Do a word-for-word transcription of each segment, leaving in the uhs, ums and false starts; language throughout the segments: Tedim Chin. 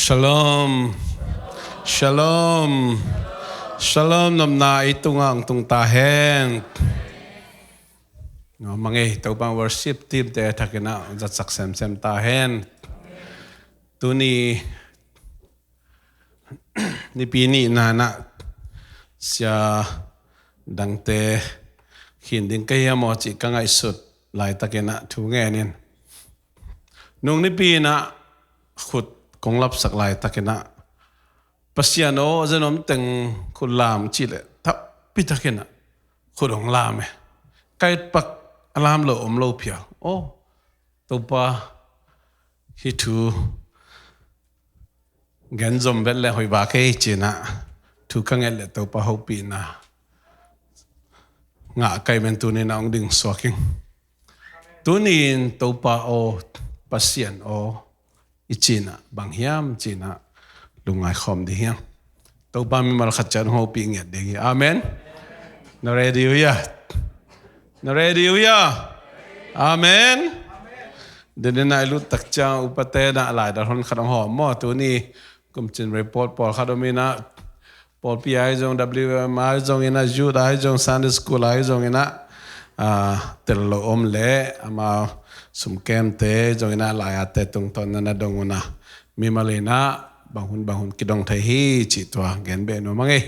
Shalom. Shalom. Shalom nopna i tungah hong tung ta hen. Nopna ngei, Topa worship team te thakin ah zatsak semsem ta hen. Tuni Nipi nihna in ah sia dangte khin ding ka hiam aw cih ka ngaihsut laitakin ah thu ngenin, nung nipi in ah khut kong lapsak laitakin ah, Pasian aw, zen om teng khut lam cih leh, thappi takin ah khut hong lam e. Ka et pak a lam lo om lo phial. Aw, Topa, hih thu gen zom vet leh hoih vak hi ci-in ah thu ka nget leh Topa hopihna ngah ka hih man, tuni in ah hong ding suak ing. Tuni in Topa aw, Pasian aw i cihna bang hiam cih ah lungngai khawm ding hi hang. Topa mimal khat ciat hong hopih ngiat ding hi. Amen. Na ready uh hia? Na ready uh hia? Amen. Denin ah i lut tak ciang upate in ah laidal hon khat hong hawm maw. Tuni kumcin report pawlkhat om in ah, pawlpi ahi zong, W M ahi zong in ah, youth ahi zong, Sunday school ahi zong in ah, ah, tel lo om leh amau sumkemte zong in ah, lai-ate tungtawn na na dong un ah, mimal in ah bang hun bang hun kidong thei hi cih tua gen beh nuam ing ei.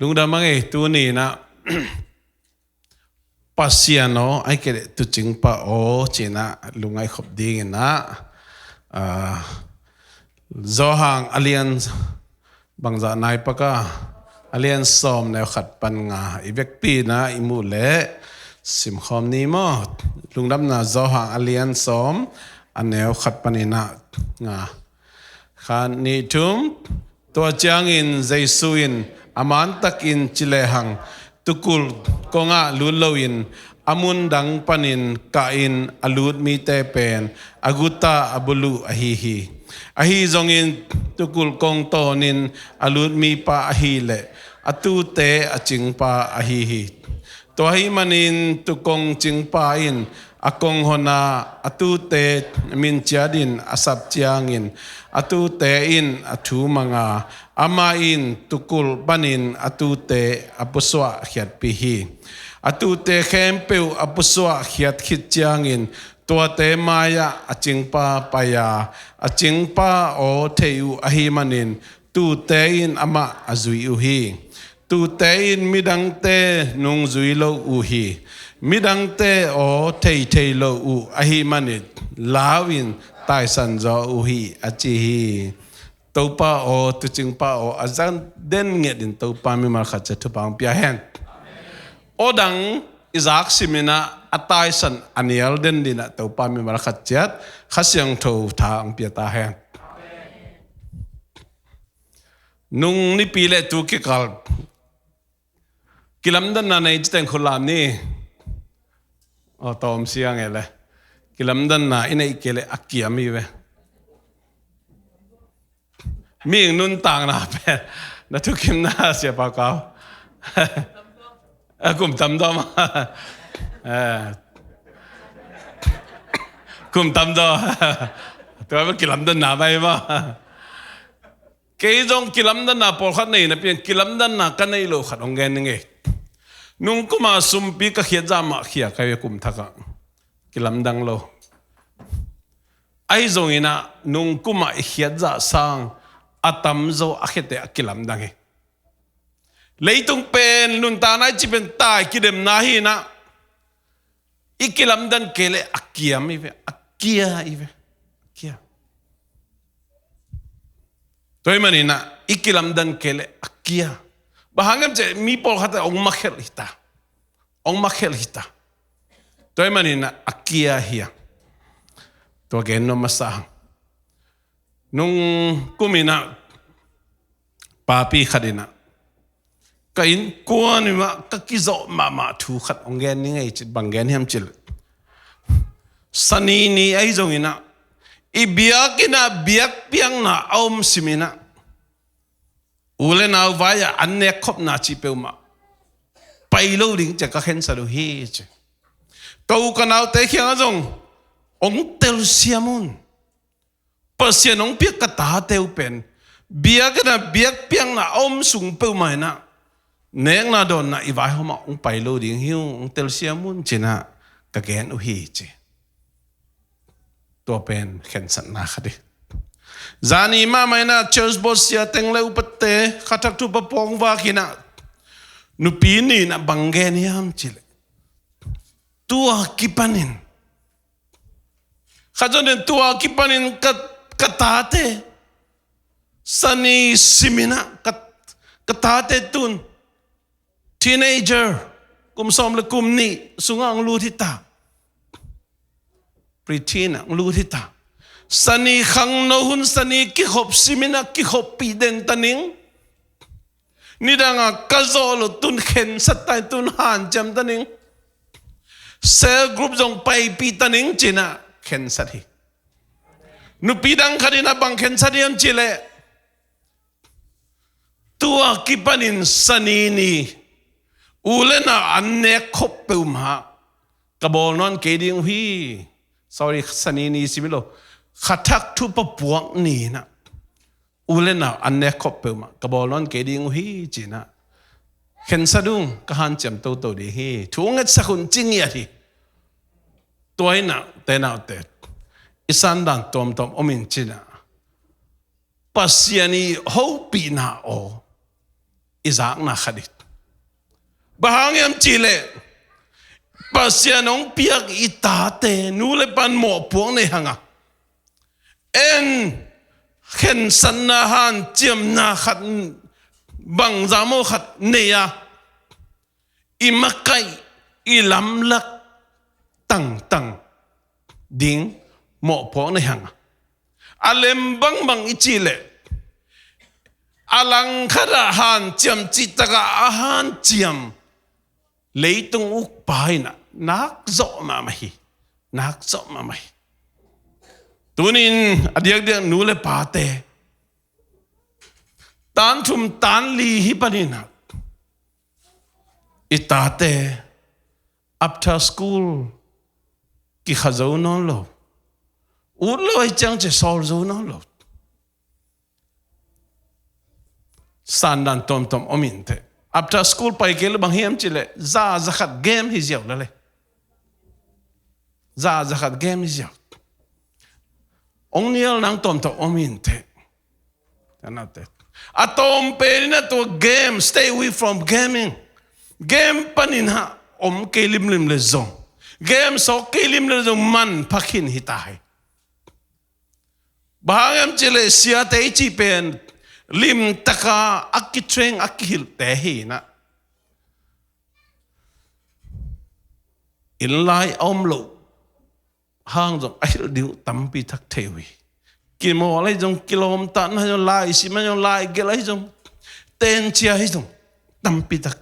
Lungdam ing ei. Tuni in ah Pasian aw, ahih kei leh tuucingpa aw cih ah lungngai khop dingin ah, ah, Johan a lian bangzah nai pak a, a lian sawm neu khat pan nga i vekpi in ah i muh leh simkhawm ni maw. Lungdamna Johan a lian sawm a neu khat panin ah nga. Khat, nih, thum. Tua ciangin Jesu in a mantakin ci lehang tuukulh kongah lut loin a mundang panin kahin a lut mite pen a guta a buluh ahi hi. Ahi zongin tuukulh kong tawnin a lut mipa ahih leh a tuute a cingpa ahi hi. Tua ahih manin tuukong cingpa in a kong hon a, a tuute min ciatin a sap ciangin a tuute in a thu mang a, amah in tuukulh panin a tuute a pusuah khiatpih hi. A tuute khempeuh a pusuah khiat khit ciangin tuate mai-ah a cingpa pai a, a cingpa aw thei uh ahih manin tuute in amah a zui uh hi. Tuute in midangte nungzui lo uh hi. Midangte aw thei thei lo uh ahih manin lau-in taisan zaw uh hi, a ci hi. Topa aw, tuucingpa aw, a zang den ngetin Topa mimal khat ciat thupha hong pia hen. Aw dang i zak simin ah a taisan a nial den dingin ah Topa mimal khat ciat Kha Siangtho tha hong pia ta hen. Nung nipi leh tu kikal kilamdanna nei citeng khut lam ni. Aw, tawm siang e le. Kilamdanna i neih kei leh a kiam hi ve. Mihing nuntakna pen na thukimna, Sia Pau Kau. A kum tam dawm. Eh. Kum tam dawm. Tua pen kilamdanna mai maw. Kei zong kilamdanna pawlkhat nei napi-in kilamdanna ka neih loh khat hong gen ning ei. Nung kum a sumpi ka khiat zah mah khia ka hi ve kum thak ah. Kilamdang lo. Ahi zongin ah nung kum a i khiat zah sang a tamzaw a khiate a kilamdang hi. Leitung pen nuntakna i cih pen tai kidemna hi-in ah i kilamdan kei leh a kiam hi ve, a kia hi ve, a kia. Tua ahih manin ah i kilamdan kei leh a kia. Bang hang hiam cih leh mi pawlkhat ah hong makhelh hi ta. Hong makhelh hi ta. Tua ahih manin ah a kia hi a. Tua gen nuam masa hang. Nung kum in ah papi khat in ah ka innkuan in ah ka kizawh mahmah thu khat hong gen ning ei, ci bang gen hiam cih leh, Sani ni ahi zongin ah i biakinn ah biakpiakna a om simin ah u le nau vai-ah an nekkhopna cih peuhmah pai lo ding ci-a ka khensat uh hi, ci. Ka u ka naute kiangah zong hong telsiam un. Pasian hong piak ka tate uh pen biakna, biakpiakna a om sung peuhmah inah nekna dawnna i vaihawm ah hong pai lo ding hi uh, hong telsiam un cinah ka gen uh hi ci. Tua pen khensatna khat hi. Zani mahmah inah church board sia teng le upate khathak thupha puak vak inah nupi nih inah bang gen hiam cileh, tua kipanin, khat zong den tua kipanin ka, ka tate sani siminah ka, ka tate tun teenager, kum sawm le kum nih sungah hong lut hi ta. Preteen ah hong lut hi ta. Sani khangno hun sani kikhop siminah kikhoppih den ta ning. Nidangah ka zawh lo tun khensat ta ning, tun hanciam ta ning. Cell group zong paipih ta ning cinah khensat hi. Nupi dang khat inah bang khensat hiam cileh, tua kipanin sani ni u le nau an nek khop peuhmah ka bawl nawn kei ding uh hi. Sorry, sani ni sim hi lo. Khathak thupha puak ni inah u le nau an nek khop peuhmah ka bawl nawn kei ding uh hi cinah khensat ung, ka hanciam toto ding hi. Thu ngetsak un ci ngiat hi. Tua inah tenaute, i sandan tuamtuam om in cinah Pasian i hopihna aw i zakna khat hi. Bang hang hiam cileh, Pasian hong piak i tate nu le pan mawhpuak nei hanga en khensatna hanciamna khat bangzah maw khat nei a, i makaih i lamlak tangtang ding mawhpuak nei hanga, a lem bangbang i cih leh a langkhatah hanciam cihtakah a hanciam leitung ukpa inah nak zawh mahmah hi. Nak zawh mahmah hi. Tunin a diakdiak nu le pate, tan thum tan li hi paninah i tate after school kikha zo nawn lo. Ut lo ahi ciang cia sawl zo nawn lo. Sandan tuamtuam om inteh. After school pai kei lo bang hiam cih leh za zakhat game hi ziau lele. Za zakhat game hi ziau. Ong nial nang tuamtuam om inteh. A tawm pen inah tua game, stay away from gaming. Game panin hah om kei limlim le zong, game sawk kei limlim le zong manpha khin hi ta hi. Bang hang hiam cih leh siate i cih pen limtaka a kitrain a kihilhte hi inah. Inn lai a om loh hang zong a hilh ding uh tampi tak thei uh hi. Kimawl ahi zong, kilawmtatna ahi zong, laisim ahi zong, laigelh ahi zong, tencia ahi zong tampi tak.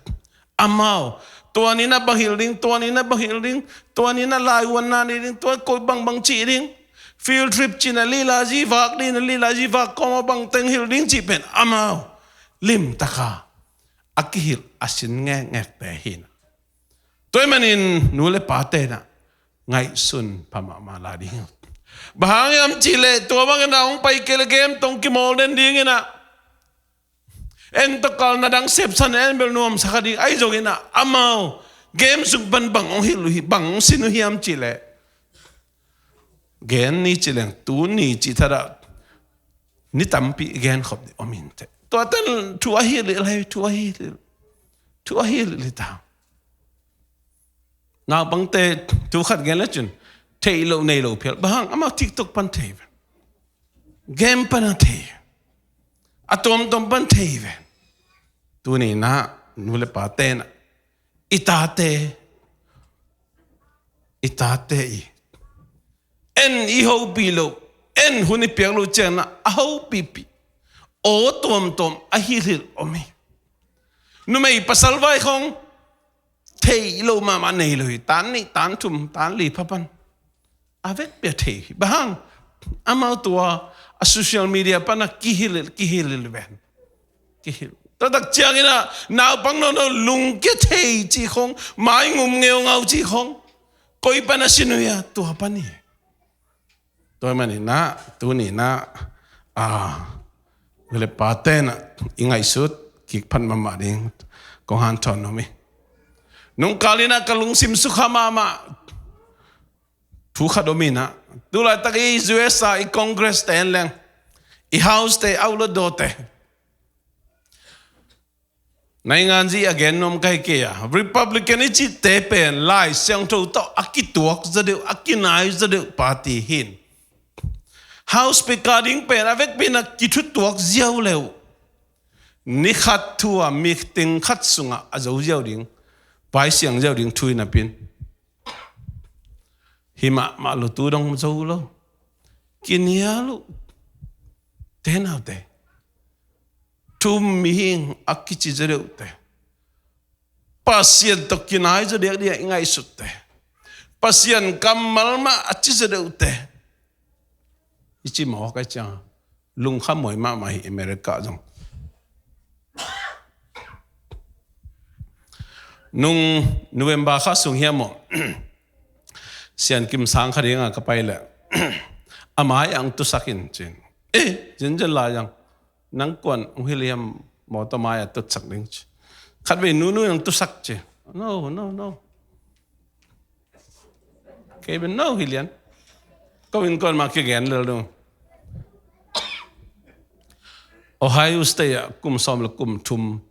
Amau tua ni inah bang hilh ding, tua ni inah bang hilh ding, tua ni inah laivuanna nei ding, tua koi bangbang cih ding, field trip cih inah lilazi vak ding, lilazi vak kawmah bangteng hilh ding cih pen amau limtaka a kihilh a sin ngekngekte hi inah. Tua ahih manin nu le pate inah ngaihsun pha mahmah lai ding hi. Bang hang hiam cih leh tua bangin a hong pai kei leh game tawh kimawl den ding inah, en tawh kalna dang sepsan en bel nuamsa kha ding ahi zongin ah, amau game sung pan bang hong hilh uh hi, bang hong sin uh hiam cih leh, gen ni ci leng, tu ni cih thadah ni tampi gen khop ding om inteh. Tua tan thu a hilh hilh hi, thu a hilh hilh, thu a hilh hilh hi ta. Naupangte thu khat gen le cun theih loh nei lo phial. Bang hang? Amau TikTok pan thei ve, game pan a thei, a tuamtuam pan thei ve. Tuni inah nu le pate inah i tate, i tate i en i hopih loh, en hun i piak loh ciangin ah a hopihpih aw tuamtuam a hilh hilh om hi. Numei pasal vai khong theih loh mahmah nei lo hi. Tan nih, tan thum, tan li pha pan a vekpi a thei hi. Bang hang? Amau tua a social media pan a kihilh hilh, kihilh hilh ven. Kihilh. Tua tak ciangin ah naupang nono lungkia thei cih khong, maingum ngeungau cih khong koi pan a sin uh hia? Tua pan hi. Tua hi maninah tuninah a, nu le pate inah i ngaihsut kik phat mahmah ding kong hanthawn nuam hi. Nungkal inah ka lungsim sukha mahmah thu khat om inah, tu laitak i U S a i Congress te en leng, i House te, outlet dawte, nainganzi a gen nuam ka hi kei a, Republican i cihte pen Lai Siangtho tawh a kituak zaw deuh, a kinai zaw deuh party hi in, House Speaker ding pen a vekpi inah kithutuak ziau le uh, ni khat thu a meeting khat sungah a zo ziau ding, paisiang ziau ding thu hi napi in, hi mahmah lo, tu dong zo lo. Kinial uh, te naute, thum mihing a kici zaw deuhte, Pasian tawh kinai zaw diakdiak i ngaihsutte, Pasian kammal mah a ci zaw deuhte, i ci mawk a, ciang lungkham huai mahmah hi. America zong nung November kha sung hiam maw, Sian Kim sang kha dinga ka pai leh, a mai ah hong tusak in, ci-in. Eh, zenzen lai zang, nang kuan hong hilh hiam, mawtaw mai ah tutsak ding, ci. Khatvei nunu in hong tusak, ci. No, no, no. Kei bel no hi lian. Ko in kuan mah kigen lel ding. Ohio State ah kum sawm le kum thum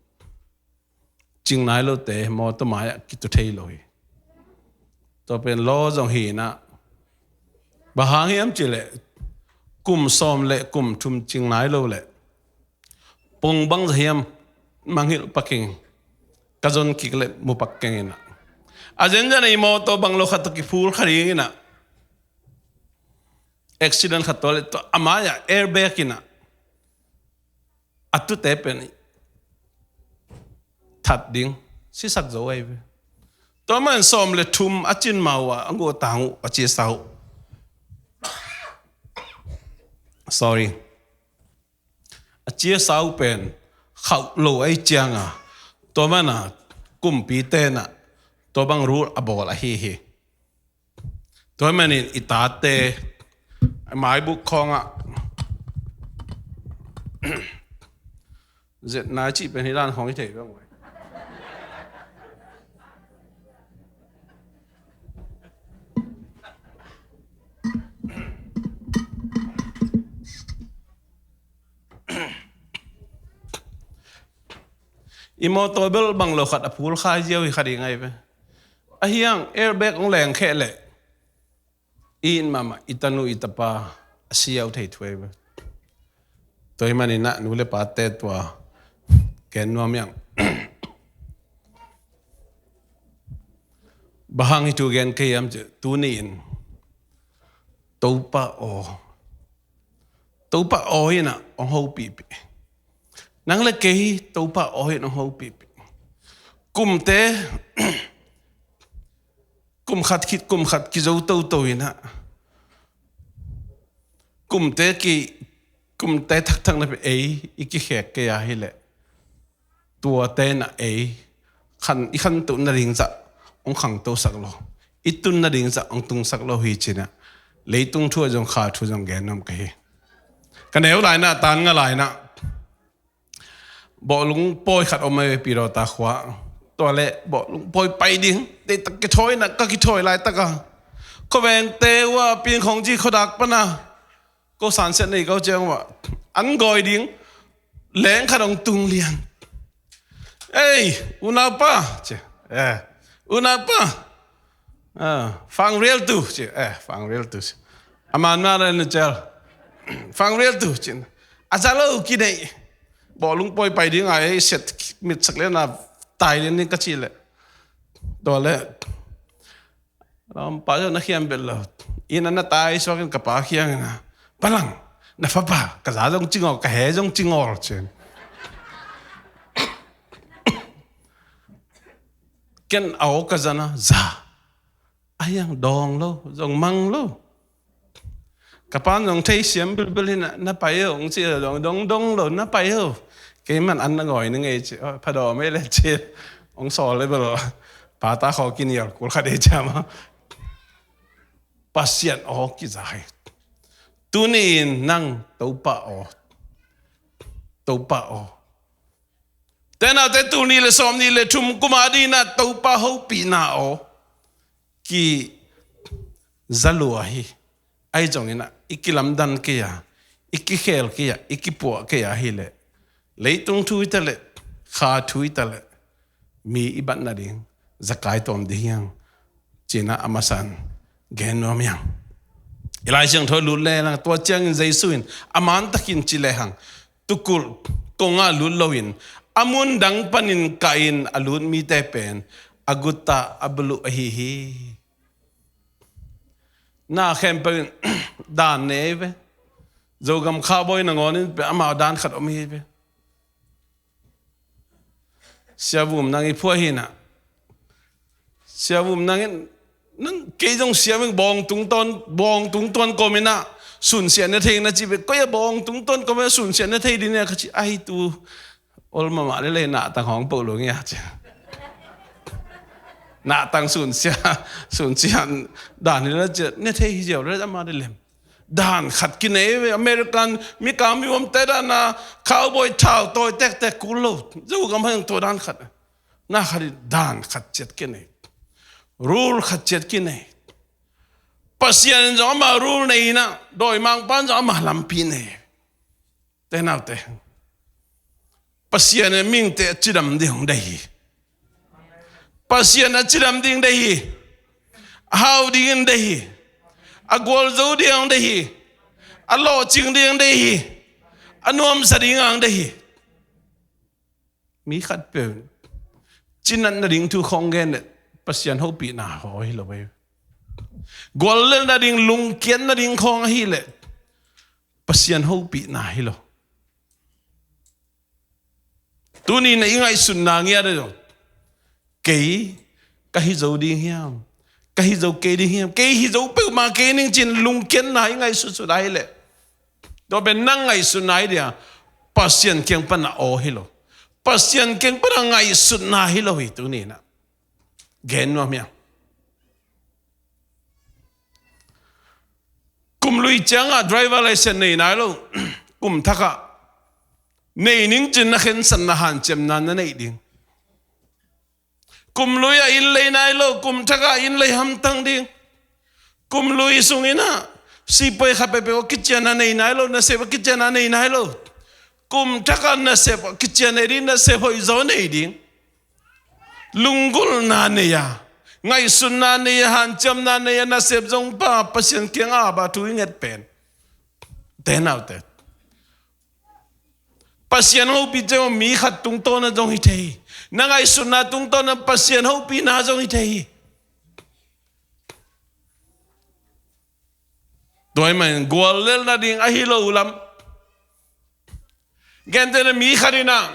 cing nai lote mawtaw mai ah kitu thei lo hi. Tua pen law zong hi inah, bang hang hiam cih leh kum sawm le kum thum cing nai lo leh pong bangzah hiam mangngilh pak keng, ka zon kik leh mu pak keng inah, a zenzen a i mawtaw bang lo khat tawh kiphul kha ding inah, accident khat tua leh tua a mai ah airbag inah a tute pen that ding, sisak zo ahi ve. Tua man sawm le thum a cin ma uh a, a guh a tang uh, a ciasa uh, sorry, a ciasa uh pen khauh lo ahi cianga, tua mana kumpite inah tua bang rule a bawl ahi hi. Tua hi manin i tate maibuk khawngah, zetna cih pen hi dan khawng hi thei bang. I mawtaw bel bang lo khat a phul kha ziau hi kha ding ahi ve. Ahi hang airbag hong leng kheh leh, i it mahmah i tanu i tapa a siau thei thu ahi ve. Tua hi maninah nu le pate tua gen nuam hiang. Bang hang hi thu gen ka hiam cih, tuni in Topa aw, Topa aw inah hong hopihpih. Nang le kei Topa aw inah hong hopihpih. Kumte, kum khat khit kum khat kizo toto inah, kumte ki, kumte thakthak napi ei i kikhek kei a hileh, tuate inah ei khan, i khantoh nading zah hong khangtosak lo, i tun nading zah hong tungsak lo hi, ci-inah leitung thu ah zong kha thu zong gen nuam ka hi. Ka neu lainah, tan nga lainah bawhlung pawi khat om ahi ve, Pidawta khua. Tua leh bawhlung pawi pai ding deihtak kithawi inah, ka kithawi laitaka khuavengte uh a Pingkhawngci khuadak pana ko sansiat nei ko ciang uh ah an gawi ding leng khat hong tung lian. "Ei, unaupa," ci. "Eh, unaupa. Ah, Fangrialtu," ci. "Eh, Fangrialtu," ci. A man mah le na cial. "Fangrialtu," ci. A za lo kinei. Bawhlung pawi pai ding a ei siat mitsak lian a tai lian ni ka cih leh, tua leh lampa zong na khiam bel lo. Inn ah na tai suakin ka pa kiangin ah, "Balang, na fapa, ka za zong cingawl, ka he zong cingawl," ci. Ken a aw ka zan a, za a hiang dawng lo, zong mang lo. Ka pa'n zong theisiam bilbil hi inah, "Na pai o," hong ci a, dong dong dong lo, "Na pai o. Keiman an na gawi ning ei," ci. "Pha dawm ei le," ci. Hong sawl le bel pata khaw kinial kul khat ei ciam a. Pasian aw kiza hi. Tuni-in nang Topa aw, Topa aw. Te naute, tul nih le sawm nih le thum kum a dingin ah Topa hopihna aw kiza lua hi. Ahi zongin ah i kilamdan kei a, i kikhel kei a, i kipuah kei a hileh leitung thu hi taleh, kha thu hi taleh, mi i bat nading zakai tawm ding hi hang, ci-in ah a masa-in gen nuam hi hang. I Lai Siangtho lut le hang, tua ciangin Jesu in a mantakin ci le hang, tukulh kongah lut loin a mun dang panin kahin a lut mite pen a gutta a buluh ahi hi. Na khempeuh in dan nei ve. Zogam kha bawi nangawn in pen amau dan khat om hi ve. Sia Vum Nang i phuah hi-in ah, Sia Vum Nang in, nang, kei zong Sia Vum Nang bawng tungtawn, bawng tungtawn kawmin ah sunsia ne thei na ci ve. Koi a bawng tungtawn kawmin ah sunsia ne thei ding nia ka ci, ahi tu. Ol mahmah lel ei, nahtang hong poh lo ngia ci. Nahtang sunsia, sunsia dan hi lel ci, ne thei hi ziau lel ama ding lem. Dan khat kinei ve, American Mikang mihuamte dan a cowboy thau tawi tektek kul lo. Zogam hang tua dan khat. Na khat in dan khat ciat kinei. Rule khat ciat kinei. Pasian in zong ama rule nei-in ah, dawimangpa'n zong ama lampi nei. Te naute, Pasian in mihingte a cidam ding hong deih hi. Pasian a cidam ding deih hi. A hau dingin deih hi. A gualzo ding hong deih hi. A lawhcing ding hong deih hi. A nuamsa ding hong deih hi. Mi khatpeuh in cinat nading thu khawng gen leh Pasian hopihna haw hi lo ei. Guallel nading, lungkiat nading khawng ahih leh Pasian hopihna hi lo. Tuni-in ah i ngaihsutna ngiat a zong, kei ka hi zo ding hiam? Ka hi zo kei ding hiam? Kei hi zo peuhmah kei ning ci-in lungkiatna i ngaihsutsut ahih leh, tua pen nang ngaihsutna hi dia, Pasian kiang pan a aw hi lo. Pasian kiang pan a ngaihsutna hi lo hi tuni-in ah. Gen nuam hiam? Kum lui ciangah driver license nei nai lo. Kum thakah nei ning ci-in na khensatna hanciamna na neih ding. Kum lui-ah inn lei nai lo, kum thakah inn lei hamtang ding. Kum lui sungin ah sipuai khat peuhpeuh a kician a nei nai lo, nasep a kician a nei nai lo. Kum thakah nasep a kician nei ding, nasep hoihzaw nei ding. Lunggulhna nei a, ngaihsutna nei a, hanciamna nei a, nasep zong pha, Pasian kiangah a ba thu i nget pen. Te naute, Pasian hopih ciang mi khat tungtawn a zong hi thei hi. Na ngaihsutna tungtawn a Pasian hopihna zong hi thei hi. Tua ahih manin guallel nading ahi lo lam. Gentehna mi khat in ah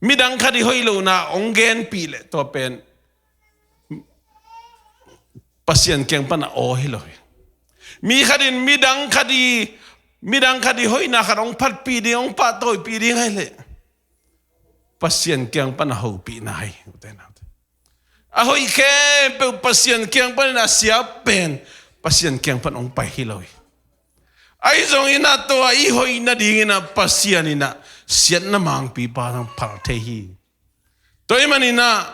midang khat i hoih lohna hong genpih leh tua pen Pasian kiang pan a aw hi lo hi. Mi khat in midang khat i, midang khat i hoihna khat hong phatpih ding, hong pahtawipih ding ahih leh Pasian kiang pan a hopihna hi. A hoih khempeuh Pasian kiang panin a siap pen Pasian kiang pan hong pai hi lo hi. Ahi zongin ah tua i hoih nadingin ah Pasian in ah siatna mangpipa zong phal thei hi. Tua ahih manin ah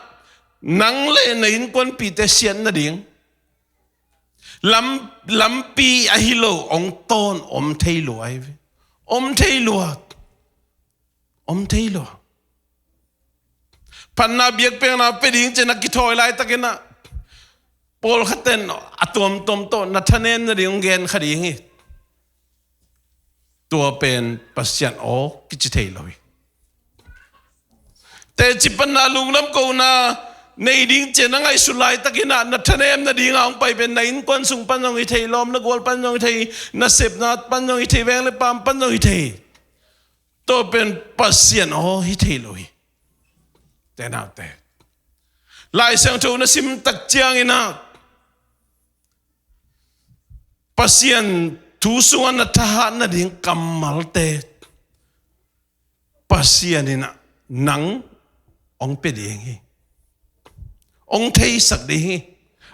nang le na innkuanpihte siat nading lam, lampi ahi lo hong tawn om thei lua ahi ve. Om thei lua. Om thei lua. Phatna biakpiakna pia ding ci-in a kithawi laitakin ah pawlkhat in a tuamtuam tawh na thanem nading hong gen kha ding hi. Tua pen Pasian aw kici thei lo hi. Teci panna, lungdam kohna nei ding ci-in na ngaihsut laitakin ah na thanem nading a hong pai pen na innkuan sung pan zong hi thei, lawm na gual pan zong hi thei, nasepna pan zong hi thei, veng le paam pan zong hi thei. Tua pen Pasian aw hi thei lo hi. Te naute, Lai Siangtho na sim tak ciangin ah Pasian thu sungah na thahat nading kammalte Pasian in ah nang hong pia ding hi. Hong theisak ding hi.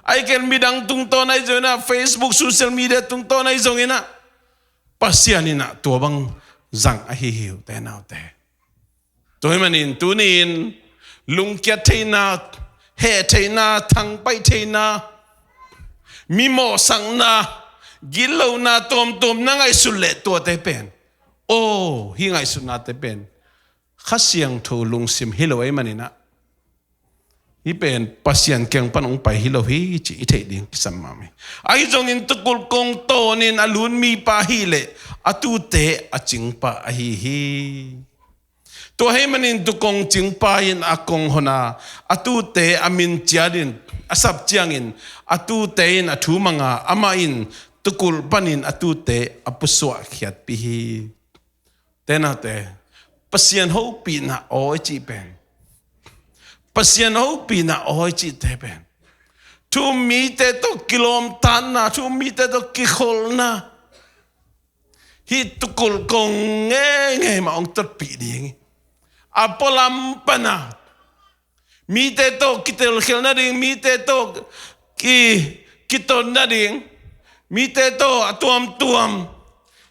Ahih kei leh midang tungtawn ahi zongin ah, Facebook, social media tungtawn ahi zongin ah, Pasian in ah tua bang zang ahi hi uh, te naute. Tua ahih manin tuni-in lungkiat theihna, heh theihna, thangpaih theihna, mi mawhsakna, gitlohna tuamtuam na ngaihsut leh tuate pen, aw, hih ngaihsutnate pen Kha Siangtho lungsim hi lo ahih manin ah, hih pen Pasian kiang pan hong pai hi lo hi cih i theih ding kisam mahmah hi. Ahi zongin tukulh kong tawnin a lut mipa ahih leh a tuute a cingpa ahi hi. Tua ahih manin tukulh kong cingpa in a kong hon a, a tuute a min ciatin a sap ciangin, a tuute in a thu mang a, amah in tukulh panin a tuute a pusuahkhiatpih hi. Te naute, Pasian hopihna aw i cih pen, Pasian hopihna aw i cihte pen, thu-um mite tawh kilawmtatna, thu-um mite tawh kikholhna, hih tukulh kong ngeingei mah hong totpih ding hi. A pualam pana mite tawh kitelkhial nading, mite tawh ki, kiton nading, mite tawh a tuamtuam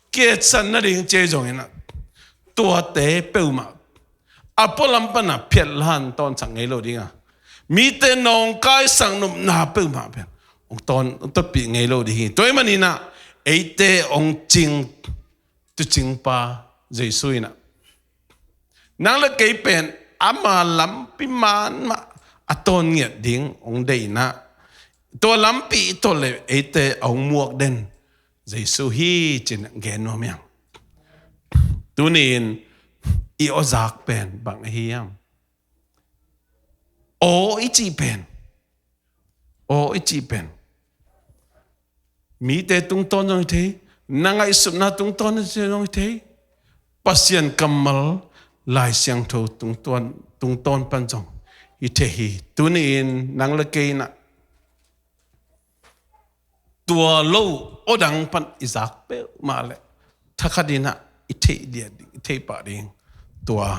kietsan nading ci ahi zongin ah, tuate peuhmah a pualam pana phiatlan tawnsak ngei lo ding a, mite nawngkaisak nopna peuhmah pen hong tawn, hong totpih ngei lo ding hi. Tua ahih manin ah eite hong cing, tuucingpa Jesu in ah, nang le kei pen ama lampi man mah a tawn ngiat ding hong deih in ah, tua lampi i tawlh leh eite a hong muak den Jesu hi ci-in gen nuam hi hang. Tuni-in i awzak pen bang ahi hiam? Aw i cih pen, aw i cih pen mite tungtawn zong hi thei, na ngaihsutna tungtawn zong hi thei, Pasian kammal Lai Siangtho tungtawn, tungtawn pan zong hi thei hi. Tuni-in nang le kei in ah tua lo aw dang pan i zak peuhmah leh thakhatin ah i theih diah ding, i theih pah ding tua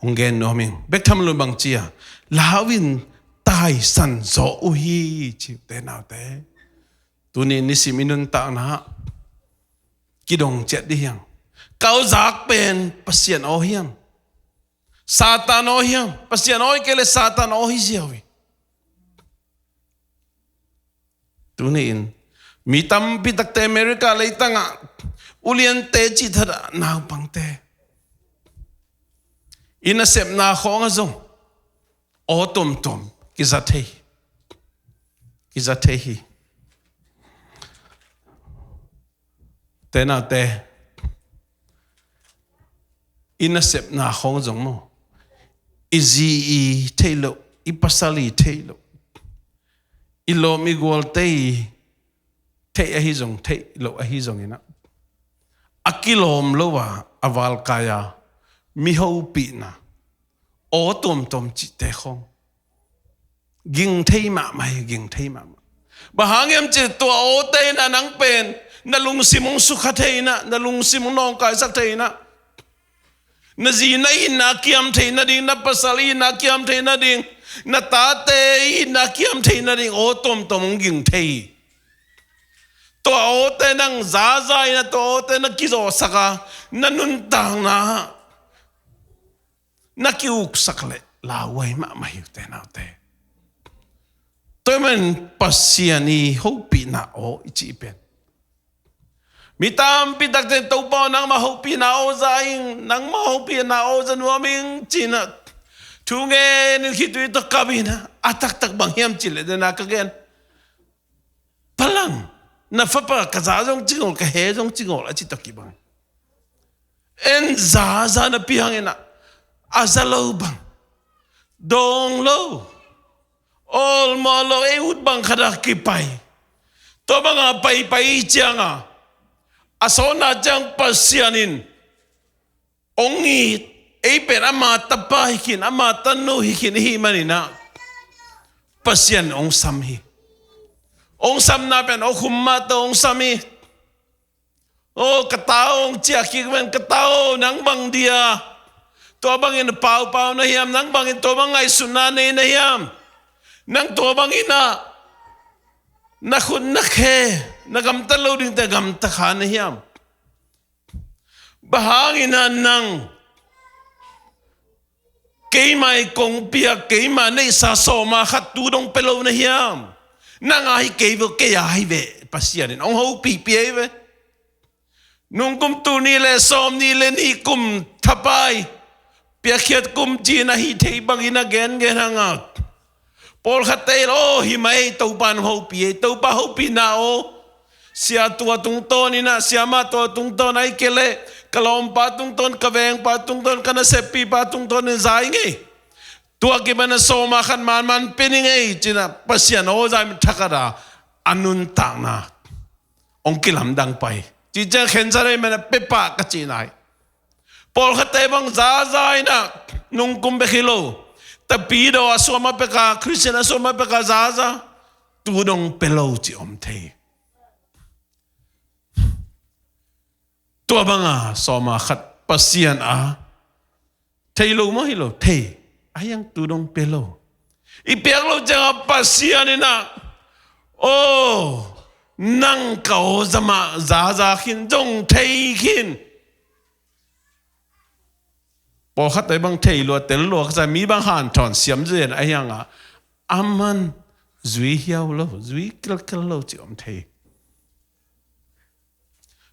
hong gen nuam ing. Bek tham lo bang ci a, lau in taisan zaw uh hi ci uh, te naute. Tuni nisim i nuntakna ah kidong ciat dih hiam? Ka awzak pen Pasian aw hiam? Satan aw hiam? Pasian aw hi kei leh Satan aw hi ziau hi. Tuni-in mi tampi takte America leitang ah uliante cih thadah naupangte i nasepna khawng ah zong aw tuamtuam kiza thei, kiza thei hi. Te naute, i nasepna khawng zong maw, i zi i theih loh, i pasal i theih loh, i lawm i gualte i theih ahi zong, theih loh ahi zongin ah, a kilawm lo a, a valkai a mi hopihna aw tuamtuam cihte khawng ging thei mahmah hi, ging thei mahmah. Bang hang hiam cih leh tua awte in ah nang pen na lungsim hong sukha thei in ah, na lungsim hong nawngkaisak thei in ah, na zi na itna kiam theih nading, na pasal itna kiam theih nading, na tate itna kiam theih nading aw tuamtuam hong ging thei hi. Tua awte nang zaza in ah, tua awte na kizawhsak a, na nuntakna na ki-uksak leh lauhuai mahmah hi uh, te naute. Tua ahih manin Pasian i hopihna aw i cih pen, mi tampi takte in Topa aw, nangmah hopihna aw za ing, nangmah hopihna aw za nuam ing ci-in ah thu ngenin khitui tawh kap in ah, a taktak bang hiam cih leh, den a ka gen, Palang, na fapa ka za zong ci ngawl, ka he zong ci ngawl a ci tawh kibang. En zaza napi hangin ah, a za lo bang, dawng lo, awlmawh lo, ei ut bang khat ah kipai. Tua banga paipai cianga, a sawtna ciang Pasian in hong it, ei pen ama tapa hi khin, ama tanu hi khin i hih manin ah, Pasian hong sam hi. Hong samna pen aw khum mah tawh hong sam hi. Aw, ka ta aw, hong ciah kik pen, ka ta aw, nang bang dia tua bangin paupau na hiam, nang bangin tua bang ngaihsutna nei na hiam? Nang tua bangin ah Na khut na khe, na gamtat lo dingte gamta kha na hiam? Bang hangin ah nang keimah i kong piak, keimah neihsa sawma khat tu dong pia lo na hiam? Nang a hi kei ve, kei a hi ve, Pasian in hong hopihpih hi ve. Nungkum tul nih le sawm nih le nih kum thapai, piakkhiat kum ci-in a hih theih bangin a gengen hang a, pawlkhatte in, aw, hi mai, Topa in hong hopih hi, Topa hopihna aw, sia tua tungtawn in ah, siamah tua tungtawn, ahih kei leh ka lawmpa tungtawn, ka vengpa tungtawn, ka naseppipa tungtawn in za ing ei. Tua kipan a sawma khat manman pia ning ei, ci-in ah Pasian aw, zah in thakhat a a nuntakna hong kilamdang pah hi. Cih ciang khensat ahih manin a pia pah ka cihna hi. Pawlkhatte bang zaza in ah, nungkum bek hi lo, Tapidaw a suam a pek a, Khristian a suam a pek a zaza, tu dong pia lo cih om thei. Tua bang a sawma khat Pasian a thei lo maw, hi lo, thei. Ahi hang tu dong pia lo. I piak loh ciang a Pasian in ah, aw, nang ka aw, zah mah zaza khin, zong thei khin. Pawlkhatte bang thei lua, tel lua ka sa, mi bang hanthawn siam zen, ahi hang a, aman zui hiau lo, zui kilkel lo cih om thei.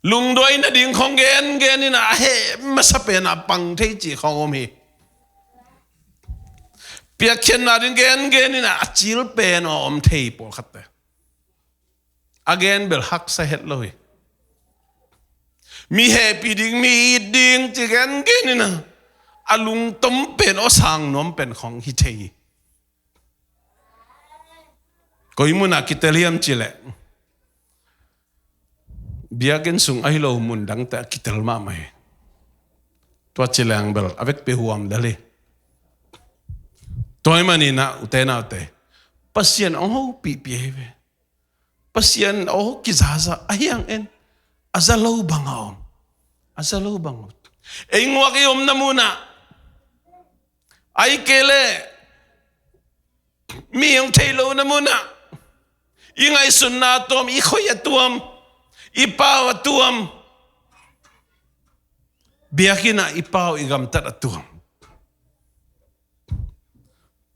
Lungduai nading khong gengen in ah, a heh masa pen a pang thei cih khong om hi. Piakkhiatna ding gengen in ah, a cil pen a om thei pawlkhatte. A gen bel haksa het lo hi. Mi hehpih ding, mi it ding ci gengen in ah, a lungtom pen aw, sang nuam pen khong hi thei hi. Koi mun ah kitel hiam cih leh, biakinn sung ahi lo mun dangte ah kitel mahmah hi. Tua ci leng bel a vekpi huam del hi. Tua ahih manin ah, ute naute, Pasian hong hopihpih hi ve. Pasian aw kizaza, ahi hang en, a za lo bang a om. A za lo bang a om. Ei nguak i omna mun ah, ahih kei leh mi hong thei lohna mun ah, i ngaihsutna a tuam, i khoih a tuam, i pau a tuam, biakinn ah i pau, i gamtat a tuam.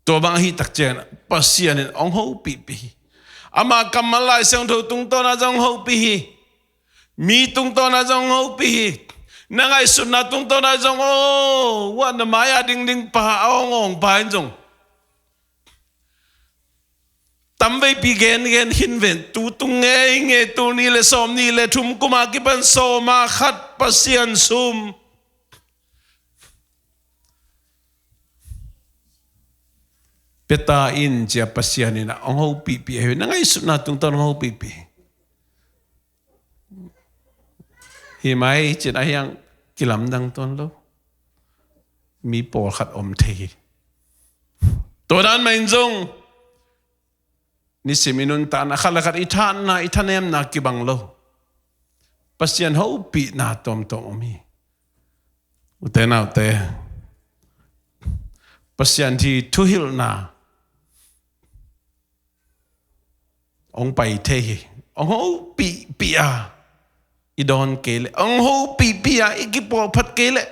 Tua bang ahih tak ciangin Pasian in hong hopihpih hi. Ama kammal, Lai Siangtho tungtawn ah zong hong hopih hi. Mi tungtawn ah zong hong hopih hi. Na ngaihsutna tungtawn ah zong, aw, tua na mai-ah dingding pa, a awngawng pa in zong tamveipi gengen khin ven, tu tung ngeingei, tul nih le sawm nih le thum kum a kipan sawma khat Pasian sum pia ta in, ci-a Pasian in ah hong hopihpih hi. Na ngaihsutna tungtawn hong hopihpih hi. Hi mai cin, ahi hang kilamdang tuan lo. Mi pawlkhat om thei hi. Tua dan mah in zong nisim i nuntakna khat le khat i thahatna, i thanemna kibang lo. Pasian hopihna tuamtuam om hi. Ute naute, Pasian hi thuhilhna hong pai thei hi. Hong hopihpih a i dawn kei leh, hong hopihpih a i kipawlphat kei leh,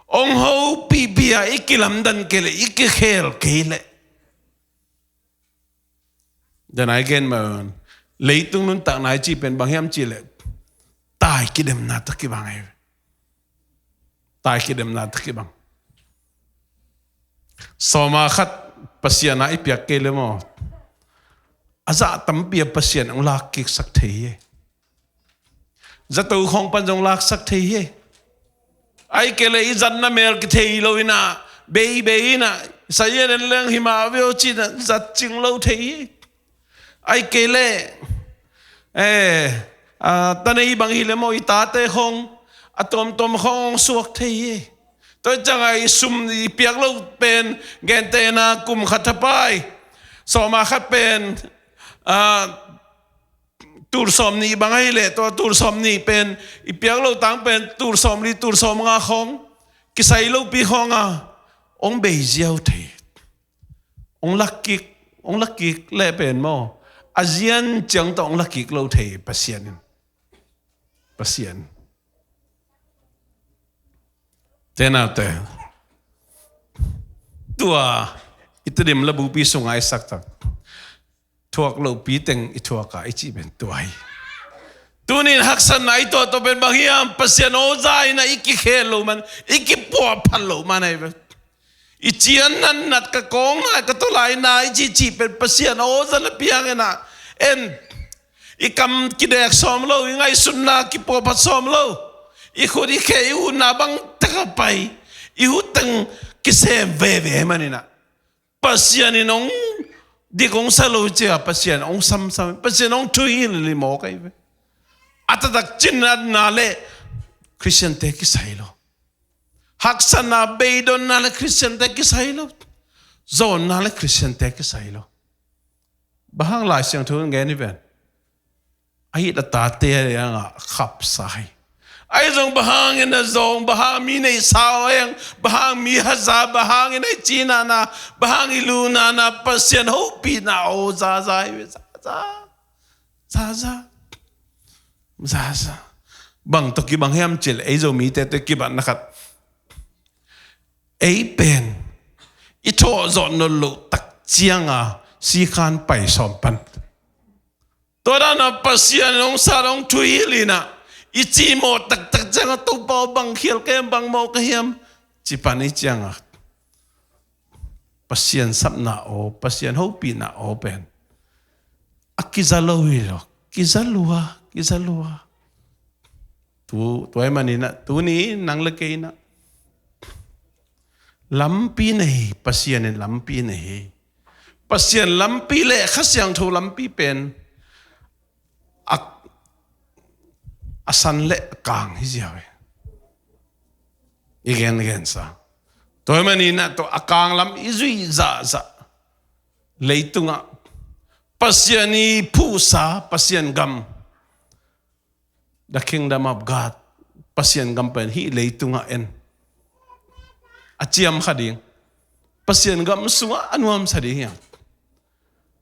hong hopihpih a i kilamdan kei leh, i kikhel kei leh. Tua na i gen mah, leitung nuntakna i cih pen bang hiam cih leh, tai kidemna tawh kibang hi. Tai kidemna tawh kibang. Sawma khat Pasian a i piak kei leh maw, a zah tampi a Pasian hong lakkiksak thei hi. Zato khawng pan zong laksak thei hi. Ahih kei leh i zatna mel kithei lo in ah, beibei in ah, sa-in en leng hi mah ve aw ci-in ah zat cing lo thei hi. Ahih kei leh, eh, a, ta nei bang hi leh maw, i tate khawng a tuamtuam khawng hong suak thei hi. Tua ciangah i sum i piak loh pen, gentehna kum khat thapai, sawma khat pen, a, tul sawmnih bang ahih leh, tua tul sawmnih pen i piak loh tang pen tul sawmli, tul sawmnga khawng, kisai lopi khawng a hong bei ziau thei. Hong lakkik, hong lakkik leh pen maw, A zian ciang tawh hong la kik lo thei Pasian in. Pasian. Te naute. Tua i Tedim labupi sungah i saktak thuak lohpi teng i thuak a i cih pen tua hi. Tunin haksatna i tuahtuah pen bang hiam? Pasian aw za in ah i kikhel loh man, i kipuahphat loh man ahi ve. I cian natnat ka kawng nai ka tawlai nai i cihcih pen Pasian aw za na piang in ah en. I kam kidek sawm lo, i ngaihsutna kipuahphat sawm lo. I khut i khe i utna bang tak a pai. I ut teng kisem veve man in ah Pasian in hong dik hong sa lo cia, Pasian hong samsam, Pasian hong thuhilh hi mawk ahi ve. A taktak cinatna le Khristiante kisai lo. Haksatna beidonna le Khristiante kisai lo. Zawnna le Khristiante kisai lo. Bang hang Lai Siangtho in gen hi ven. A it a tate a dingah a khapsa hi. Ahi zong bang hangin a zawng, bang hang mi neihsa aw hang, bang hang mi haza, bang hangin a i cinatna, bang hang i lunatna, Pasian hopihna aw zaza hi ve, zaza. Zaza. Zaza. Bang tawh kibang hiam cih leh ei Zomite tawh kibatna khat. Ei pen i thawhzawh nawn loh tak cianga sikhan pai sawm pan. Tua dana Pasian hong sat hong thuhilh in ah i cimawh taktak cianga Topa aw bang khial ka hiam, bang mawh ka hiam ci pan i cianga Pasian sapna aw, Pasian hopihna aw pen a kiza lo hi lo. Kiza lua, kiza lua. Tu, tua ahih manin ah tuni nang le kei in ah lampi nei, Pasian in lampi nei hi. Pasian lampi le Kha Siangtho lampi pen a, a san le a kang hi ziau hi. I gen, i gensa. Tua ahih manin ah tua a kang lam i zuih zahzah. Leitungah Pasian i phuhsa, Pasian gam, the kingdom of God, Pasian gam pen hih leitungah en a ciam kha ding, Pasian gam sungah a nuamsa ding hiam?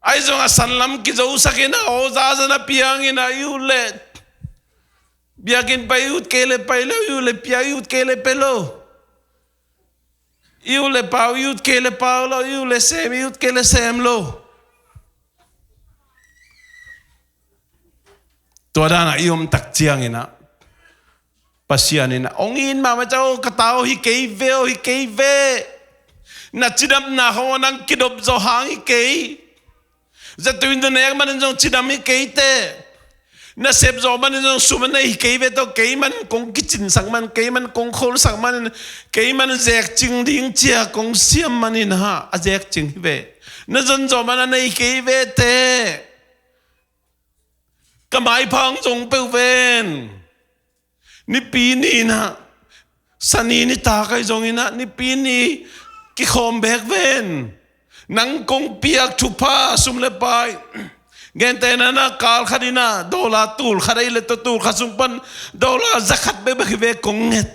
Ahi zong a sanlam kizosak in ah aw zaza na piang in ah i ut le biakinn pai i ut kei le pai lo, i ut le pia i ut kei le pia lo. I ut le pau i ut kei le pau lo, i ut le sem i ut kei le sem lo. Tua dana i om tak ciangin ah Pasian in ah hong it mahmah ciang, aw ka ta aw hi kei ve, aw hi kei ve. Na cidamna khawng aw nang kidop zawh hang hi kei. Zatu in nek manin zong cidam hi kei teh. Na sep zawh manin zong sum a nei hi kei ve tawh, keiman kong kicinsak man, keiman kong kholsak man, keiman zekcing ding cia kong siam manin ha a zekcing hi ve. Na zon zawh man a nei hi kei ve teh. Ka maipha hong zong peuh ven. Nipi ni in ah, Sani nitak ahi zongin ah, Nipi ni kikhawm beek ven. Nang kong piak thupha sum le pai, gentehna in ah kal khat in ah dollar tul khat ahi le tawh tul khat sung pan dollar za khat bekbek hi ve kong nget.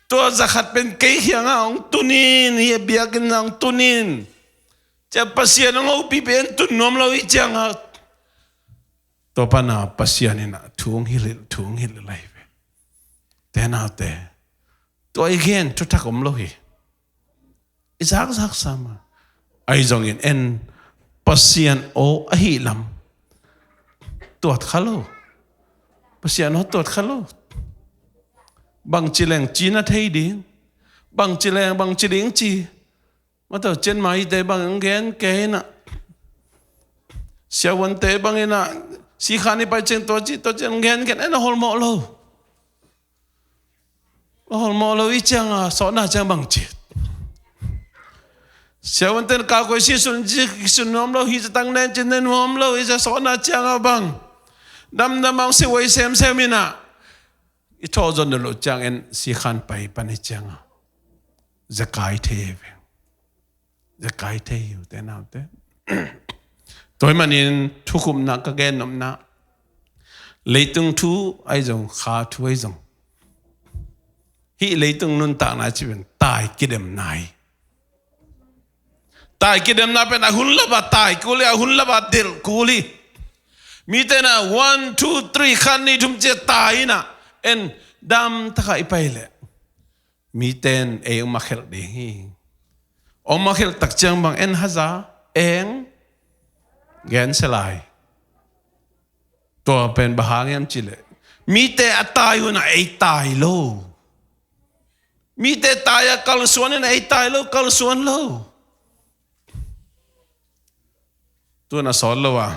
Tua za khat pen kei kiangah hong tun in, hih biakinn ah hong tun in. Cia Pasian hong hopih pen tun nuam lo hi ciangah. Tua pana Pasian in ah thu hong hilh, thu hong hilh lai ve. Te naute, tua i gen thuthak om lo hi. I zakzak sam a. Ahi zongin en Pasian aw ahi lam tuat kha lo. Pasian aw tuat kha lo. Bangci leng cina thei ding. Bangci leng, bangci ding ci. Mataw, Chiang Mai te bang gen kei na. Siavuante bang in ah, sikhan i pai ciang tua ci, tua ci gen gen en a holmawh lo. A holmawh lo i ciang a, sawhna ciang bang ci. Siavuante in ka koi si sun, si sun nuam lo, hi zatang nen cin nen nuam lo, i za sawhna ciang a bang. Damdam ang si wai semsem in ah. I thawh zon lo ciang en sikhan pai pan i ciang a. Zekai thei ve. Zekai thei hi uh te naute. Tua ahih manin thukhupna ka gen nopna. Leitung thu ahi zong, kha thu ahi zong. Hih leitung nuntakna ci pen tai kidemna hi. Tai kidemna pen a hun lapa tai kul hi, a hun lapa delh kul hi. Mite na one, two, three, khat, nih, thum ci-a tai inah en dam takah i pai leh mite in ei hong makhelh ding hi. Hong makhelh tak ciang bang en haza, eng, gensia lai. Tua pen bang hang hiam cih leh mite a tai hunah ei tai lo. Mite tai-a kalsuan in ei tai lo, kalsuan lo. Tun a sawt lo a,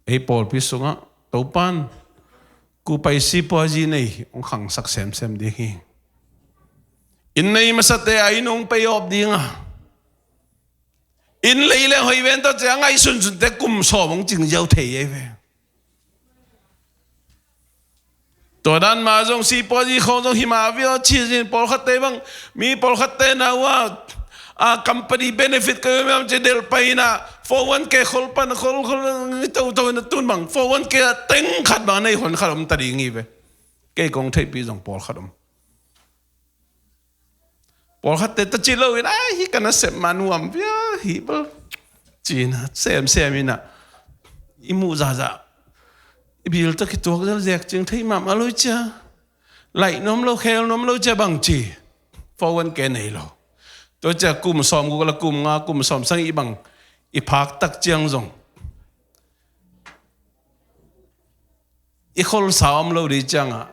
ei pawlpi sungah Topan kupai sipuazi nei hong khangsak semsem ding hi. Inn nei masate a inn hong pay off ding a, inn lei leng hoih ven tawh ci a ngaihsunsunte kum sawm hong cing ziau thei ei ve. Tua dan mah zong sipuazi khawng zong hi mah viau ci zin, pawlkhatte bang, mi pawlkhatte na uh a, a company benefit ka miam ci delh pai inah four one K khol pan khol khol toto inah tun bang four one K a teng khat bang nei hon khat om ta ding hi ve. Kei kong theihpi zong pawlkhat om. Pawlkhatte ta ci lo in, ai, hi ka nasep mah nuam via hi bal. Ci inah semsem inah i muh zahzah i bil tawh kituak zelzek cing thei mahmah lo cia. Laih nuam lo, khel nuam lo cia bang ci. Four one K nei lo. Tua cia kum sawm guk la kum nga, kum sawm sagih bang i phak tak ciang zong i kholsa om lo dih ciangah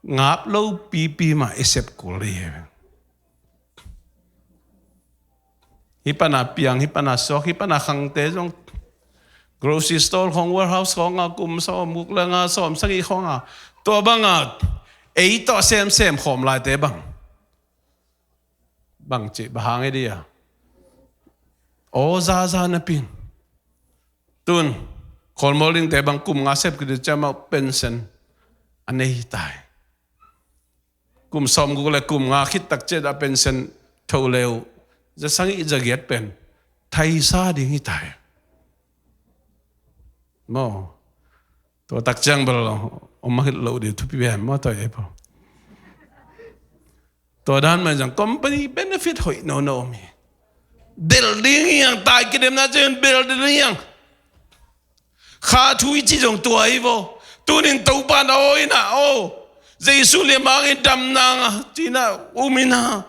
ngap lo pipi mah i sep kul dih hi. Hih pana piang, hih pana suak, hih pana khangte zong grocery store khawng, warehouse khawng a kum sawm guk le nga, sawm sagih khawng a, tua banga ei tawh semsem khawm laite bang, bang cih bang hang ei dih a, aw zaza napin. Tun Khualmual dingte bang kum nga sep kidit ciamah pension a nei hi tai. Kum sawm guk le kum nga khit tak ciat a pension tho leu za sagih za giat pen thaisa ding hi tai. Maw, tua tak ciang bel om a hit lo ding thupi bem maw, tua ei pawl. Tua dan mah zong company benefit hoih nono om hi. Delh ding hi hang, tai kidemna ciang delh ding hi hang. Kha thu i ci zong tua hi vaw. Tunin Topa na aw inah, aw, Jesu liam hangin damna nga cinah um inah,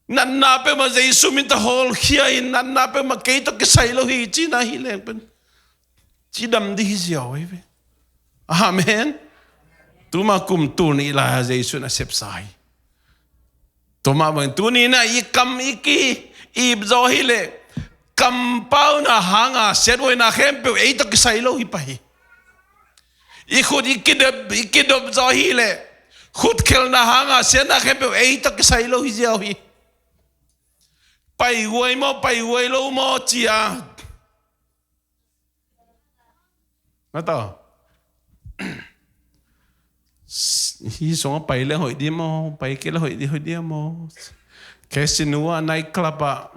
natna peuhmah Jesu min tawh hawlkhia in, natna peuhmah kei tawh kisai lo hi cinah hi leng pen cidam dih hi ziau hi ve. Amen. Tuma kum tul nih lai-a Jesu in a sepsa hi. Tua mah bangin tuni inah i kam i ki-ip zaw hileh kampauna hanga siathuaina khempeuh ei tawh kisai lo hi pah hi. I khut i kidop, i kidop zaw hileh khutkhelhna hanga siatna khempeuh ei tawh kisai lo hi ziau hi. Paihuai maw, paihuai lo maw cia na tawh. Hih sungah pai le hoih dih maw, pai kei le hoih dih, hoih dih maw? Casino ah, night club ah,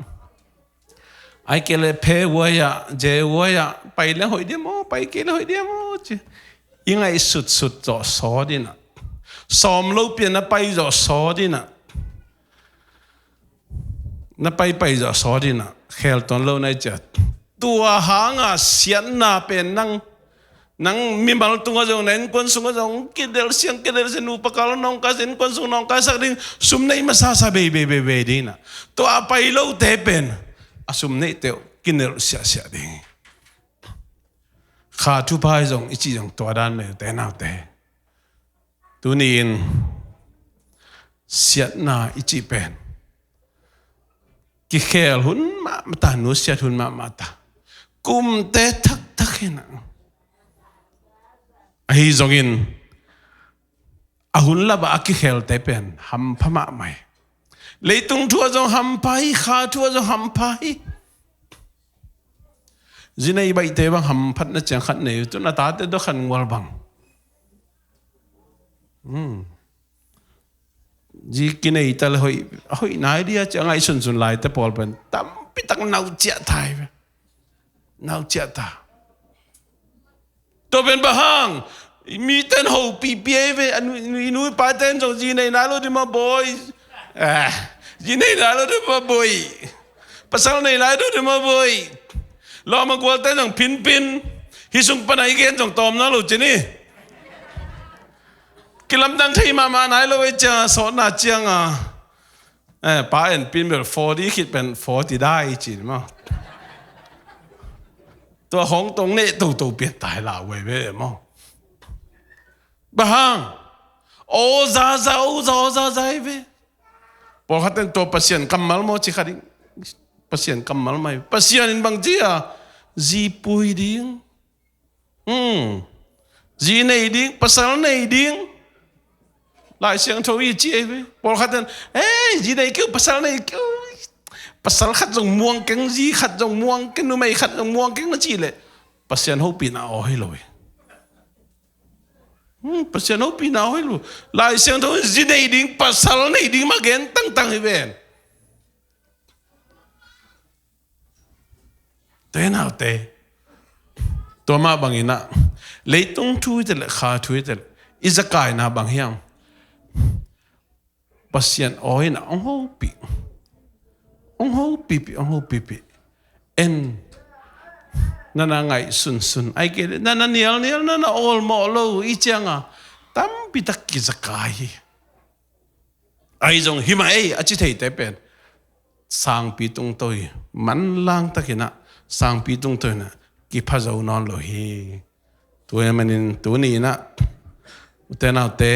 ai kei le phe huai ah, je huai ah, pai le hoih dih maw, pai kei le hoih dih maw ci. I ngaihsutsut zawh sawt inah, sawm lo pian na pai zawh sawt inah, na paipai zawh sawt inah, khel tuan lo na i ciat. Tua hanga siatna pen nang, nang mimal tungah zong, na innkuan sungah zong kidelh siang, kidelh siang, nupa kal nong kai, innkuan sung nong kaisak ding, sum neih masasa bei bei bei bei ding inah. Tua a pai lote pen a sum neihte uh kinelh siahsiah ding hi. Kha thupha hi zong i cih zong tua dan mah hi, ute naute. Tuni-in siatna i cih pen kikhel hun mahmah ta, nusiat hun mahmah ta, kumte thakthak hinah. Ahi zongin a hun lapah a kikhelte pen hampha mahmah hi. Leitung thu ah zong hampha hi, kha thu ah zong hampha hi. Zi nei baihte bang hamphatna ciang khat nei uh, tun a tate dawkhan ngual bang. Hmm. Zi kinei ta le hoih, a hoih nai dia ci a ngaihsunsun laite pawl pen tampitak nauciah ta hi ve. Nauciah ta. Tua pen bang hang, mite in hopihpih ei ve, a nu, nu, i nu i pate in zong zi nei nai lo dih maw, boy. Eh, Zi nei lai lo deuh mah boi. Pasal nei lai lo deuh mah boi. Lawm a gualte zong phinphin. Hih sung pana i gen zong tawm nawn lo ci ni. Kilamdang thei mahmah nai lo ei ciang a, sawtna ciang a. Eh, pa en pin bel forty khit pen forty dai ci ni maw. Tua hong tong neh toto pian tai la uai ve maw. Bang hang. Aw zaza, aw zaza, aw zaza hi ve. Pawlkhat ten tua Pasian kammal maw ci kha ding. Pasian kammal mai. Pasian in bang ci a, zi pui ding. Hmm. Zi nei ding, pasal nei ding. Lai Siangtho i ci ei ve. Pawlkhat ten, eh, zi nei keu, pasal nei keu. Pasal khat zong muang keng, zi khat zong muang keng, numei khat zong muang keng na ci leh Pasian hopihna aw hi lo hi. Hmm, Pasian hopihna aw hi lo. Lai Siangtho zi nei ding, pasal nei ding mah gen tangtang hi ven. Te naute. Tua mah bangin ah, leitung thu hi te leh, kha thu hi te leh, i zakaina bang hiam? Pasian aw in ah hong hopih. Hong hopihpih, hong hopihpih. En, na na ngaihsunsun. Ai kei leh, na na nialnial, na na awlmawh lo i ciang a, tampi tak kizakai hi. Ahi zong hi mah ei, a ci theite pen sangpi tungtawi, manlang takin ah sangpi tungtawi in ah kipha zo nawn lo hi. Tua ahih manin tuni in ah, ute naute,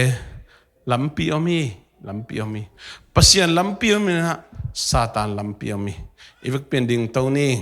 lampi om hi, lampi om hi. Pasian lampi om hi in ah, Satan lampi om hi. I vekpi in dingto ni.